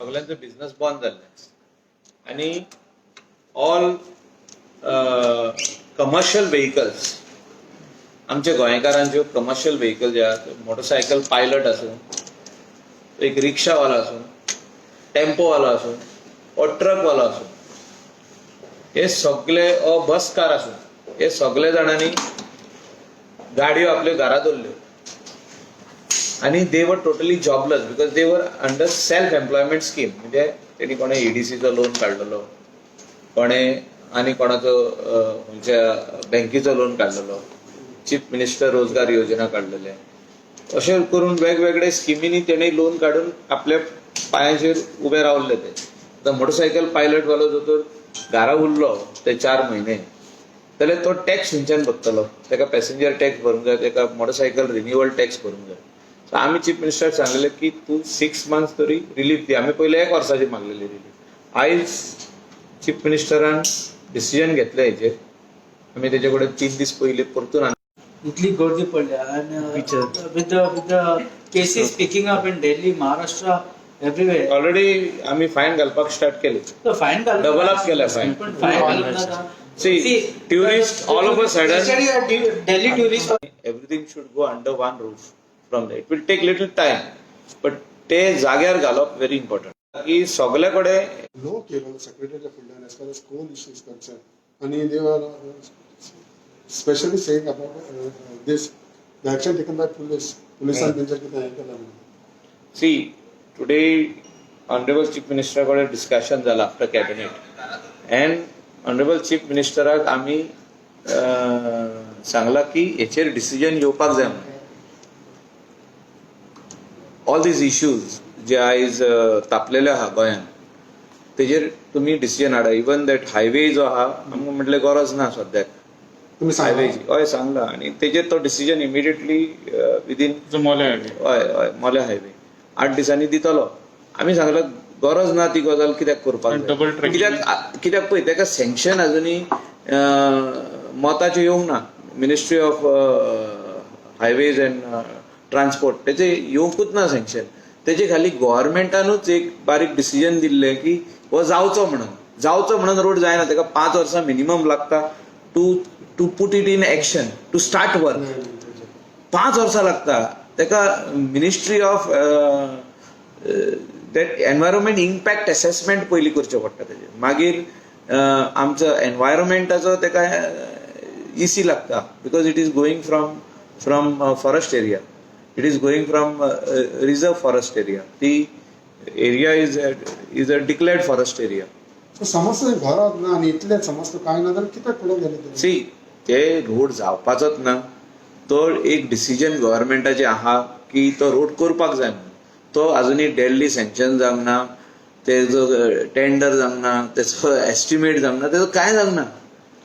सगळ्यांचो बिझनस बंद जाल्ले आनी ऑल कमर्शियल व्हेकल्स, आमच्या गोंयकारांच्यो कमर्शियल व्हेकल जे आहात, मोटरसायकल पायलट आसूं, एक रिक्षावाला आसूं, टेम्पोवालो आसूं ओ ट्रकवालो आसूं, हे सगळे ओ बसकार आसूं, हे सगळे जाणांनी गाडयो आपल्यो घरा दवरल्यो आनी they were totally jobless because they were under self employment scheme. म्हणजे तेणी कोणें ईडीसीचो लोन काडलेलो, कोणें आनी कोणाचो खंयच्या बँकेचो लोन काडलेलो, चीफ मिनिस्टर रोजगार योजना काडलेले, अशें करून वेगवेगळे स्किमींनी तेणी लोन काडून आपल्या पांयाचेर उबे रावल्ले. ते आतां मोटरसायकल पायलट वालो जर तर घरा उरलो ते 4 म्हयने जाल्यार तो टॅक्स खंयच्यान भरतलो? ताका पॅसेंजर टॅक्स भरूंक जाय, ताका मोटरसायकल रिन्युअल टॅक्स भरूंक जाय. सो आमी चीफ मिनिस्टराक सांगलेले की तूं 6 मंथ्स तरी रिलीफ दी. आमी पयले एक वर्साची मागलेली रिलीफ. आयज चीफ मिनिस्टरान डिसिजन घेतलें हेचेर. आमी तेजे कडेन 3 दीस पयलीं परतून इतली गर्दी पडल्या and with the cases picking up in Delhi, Maharashtra, everywhere. Already आमी फायन घालपाक स्टार्ट केले. फायन घालून Double up केल्या fine. पण फायन घालून जाता. See, tourist, all of a sudden- Delhi tourist Everything should go under one roof from there. It will take little time, but ते जाग्यार घालप व्हेरी इम्पॉर्टंट की सगळे कडेन. लो केलो सेक्रेटरीच्या फुडल्यान as far as coal issue is concerned आणि they are specially saying about this, the action taken by police. पुलिसान तेंच्या कितें हें केलां म्हणून. सी, टुडे ऑनरेबल चीफ मिनिस्टरा कडेन डिस्कशन जाला after cabinet and honourable chief मिनिस्टराक आमी सांगला की हेचेर डिसिजन येवपाक जाय म्हणून. ऑल these issues जे आयज तापलेले आहा गोंयांत, तेजेर तुमी डिसिजन हाडा. इवन that highway जो आहा, आमकां म्हटलें गरज ना सद्याक. तुम्ही सांगा. हायवेची, हय, सांगला आनी तेजेर तो डिसिजन इमिडिएटली विदीन मोले हायवे. हय हय मोले हायवे 8 दिसांनी दितलो. आमी सांगला गरज ना, ती गजाल कित्याक करपाक जाय? Double tracking. कित्याक कित्याक पळय, ताका सँक्शन अजुनूय मताचें येवंक ना. Ministry of Highways and Transport तेचे येवंकूच ना सँक्शन. तेजे खाली गव्हर्मेंटानूच एक बारीक डिसिजन दिल्लें की हो जावचो म्हणून, जावचो म्हणून रोड जायना. ताका 5 वर्सां मिनिमम लागता to put it in action, to start work. 5 वर्सां लागता ताका. Ministry of that environment impact assessment पयलीं करचें पडटा तेजेर, मागीर आमचो एनवायरमेंटाचो ताका इसी लागता because it is going from forest area, it is going from reserve forest area. ती area is a declared forest area. So समज घरात ना आनी इतलें समज कांय ना जाल्यार कित्याक फुडें गेले ते? सी, ते रोड जावपाचोच ना. तो एक डिसिजन गव्हर्मेंटाचे आहा की तो रोड करपाक जाय म्हणून. तो अजुनूय दिल्ली सँक्शन जावंक ना, तेजो टेंडर जावंक ना, तेचो एस्टिमेट जावंक ना, तेजो कांय जावंक ना.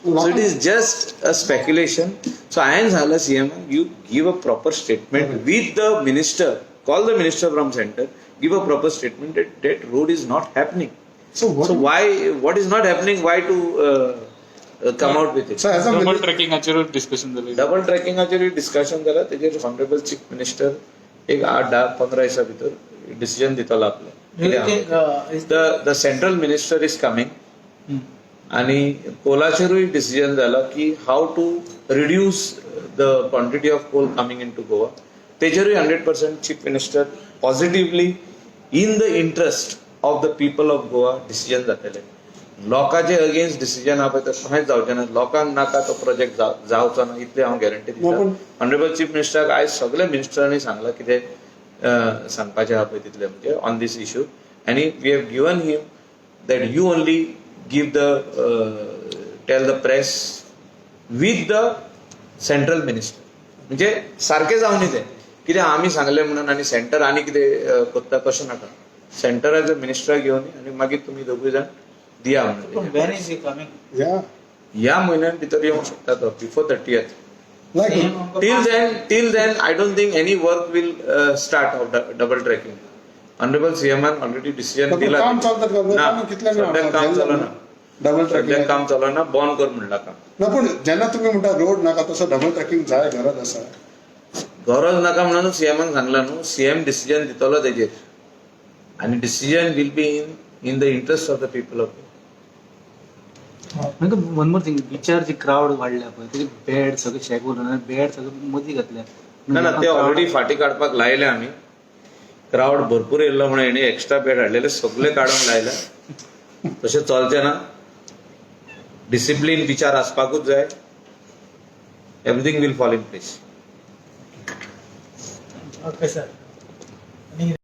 So it is just a speculation. So हांवें सांगलां CM, you give a proper statement with the minister, call the minister from centre, give a proper statement that that road is not happening. So So why, what is not happening, why to come out with it? So as a double ट्रॅकिंगाचेर discussion जालें. Double ट्रॅकिंगाचेर discussion जाला. तेजेर honourable chief minister एक 8, 10, 15 दिसां भितर decision दितलो आपलें. Do you think is The central minister is coming आणि कोलाचेरूय decision जाला की how to reduce the quantity of coal coming into Goa. तेजेरूय 100% chief minister positively, in the interest of the people of Goa decision जातले. लोकांचे against decision आहा पळय, तशें कांयच जावचें ना. लोकांक नाका तो प्रोजेक्ट जावचो ना, इतलें हांव गॅरंटी दिता. ऑनरेबल चीफ मिनिस्टराक आयज सगळे मिनिस्टरांनी सांगलां कितें सांगपाचें आहा पळय तितलें, म्हणजे ऑन these issue. आनी we have given him that you only give the tell the press with the central minister. म्हणजे सारकें जावं न्ही तें, कित्याक आमी सांगलें म्हणून आनी सेंटर आनी कितें करता तशें नाका. सेंटराच्या मिनिस्टराक घेवन आनी मागीर तुमी दोगूय जाण दिया म्हणून. When is he coming? Yeah. ह्या म्हयन्यान भितर येवंक शकता तो, before 30th. Like Till then, I don't think any work will start of double tracking. Honorable CM already decision पण दिला. काम चलता का? ना, कितल्यांक? सद्याक काम चलना. डबल सद्याक ट्रॅकिंग काम चलना, बंद कर म्हणला काम. ना, पण जेन्ना तुमी म्हणटा रोड नाका, तसो डबल ट्रॅकिंग जाय, गरज आसा. गरज नाका म्हणून सीएमान सांगला न्हू. सीएम डिसिजन दितलो तेजेर. आनी decision will be in the interest of the people of one more thing, बिचार जी क्रावड वाडल्या पळय, तेजे बेड सगळे शेक उरना, बेड सगळे मदीं घातल्या. ना ना, ते ऑलरेडी फाटी काडपाक लायले आमी. क्रावड भरपूर येयल्लो म्हणून हेणी एक्स्ट्रा बेड हाडलेले, सगळे काडूंक लायले. तशें चलचें ना. डिसिप्लीन बिचार आसपाकूच जाय. Everything will fall in place. Okay sir.